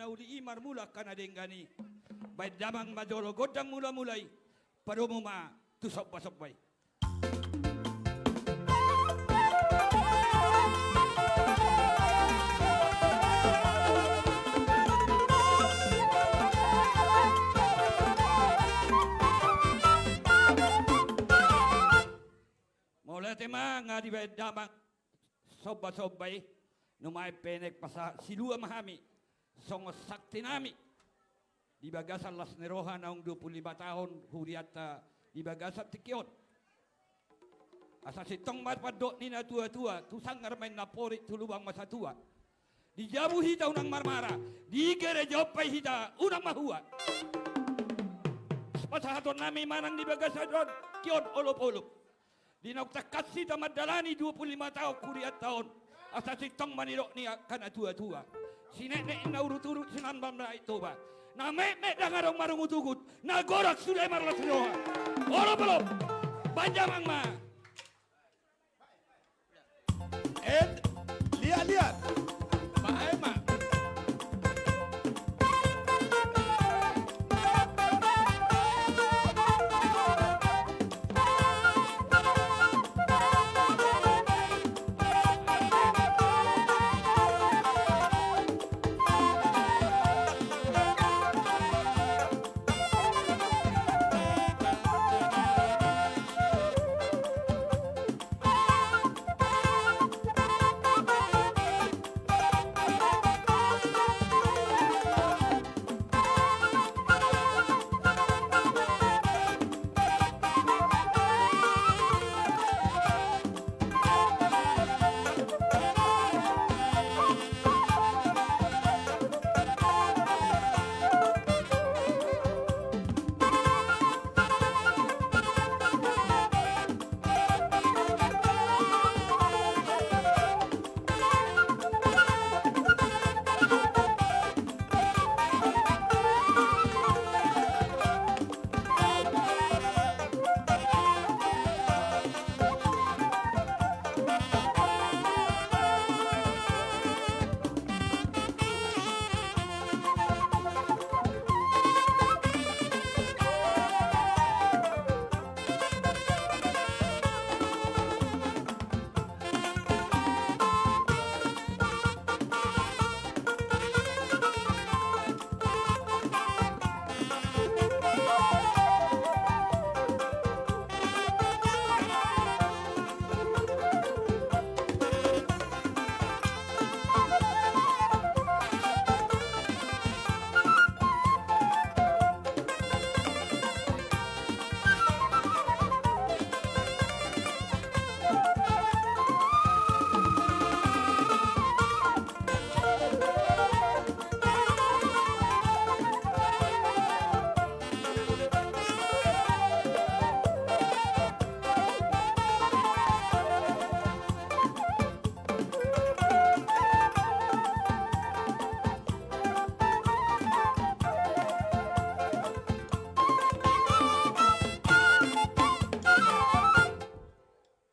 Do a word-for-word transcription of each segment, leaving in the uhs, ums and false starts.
na uli i marmula angka na denggan i. Baen damang ma jolo gondang mulamula i. Padomu ma tu sombasomba i. Mauliate ma, nga dibaen damang sombasomba i. Nuaeng pe naeng pasahat silua ma hami songon santi nami di bagasan las ni roha naung dua pulu lima taon hurianta di bagasan tingki on. Asa sintong ma pandok ni natuatua, tu sanggar ma inna porik, tu lubang ma satua. Di jabu hita unang marmara, di gereja on pe hita unang mahua. Pasahaton nami manang di bagasan on, tingki on olopolop. Di naung tangkas hita mandalani dua pulu lima taon hurianta on, asa sintong ma nidok ni angka natuatua. Sineknek na uruturut, sinambal ma i Toba. Na metmet ndang adong marungutungut, na godang sude marlas ni roha. Olopolop, baen damang ma. Et liat-liat. Baen ma.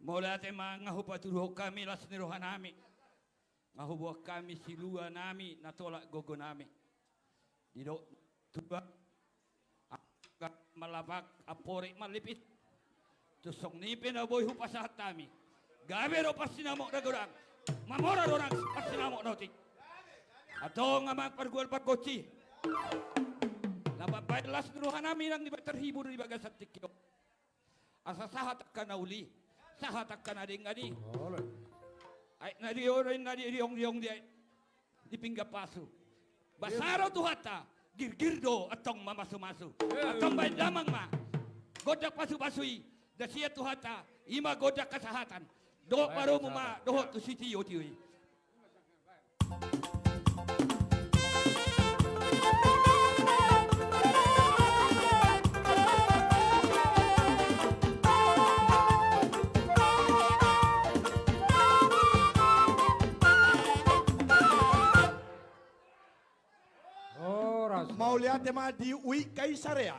Mauliate ma, nga hupatuduhon hami las ni rohanami. Nga huboan hami siluanami na tolap gogonami. Didok tua, angka malapak amporik mallipit. Tung songon i pe na boi hupasahat hami, gabe do parsinamot na godang, mamora do nang parsinamot na otik. Antong amang pargual pargonsi, na mambaen las ni rohanami nang dibaen terhibur di bagasan tingki on. Asa sahat angka na uli, sahat angka na denggan i. Aek na di on, na di, diong, diong di aek di pinggan pasu. Basa do Tuhanta, girgir do antong mamasumasu. Antong baen damang ma gondang pasupasu i, da sian Tuhanta, i ma gondang hasahatan. Dohot padomu ma dohot tu sitiotio i. Horas. Mauliate ma di Ui Kaisarea.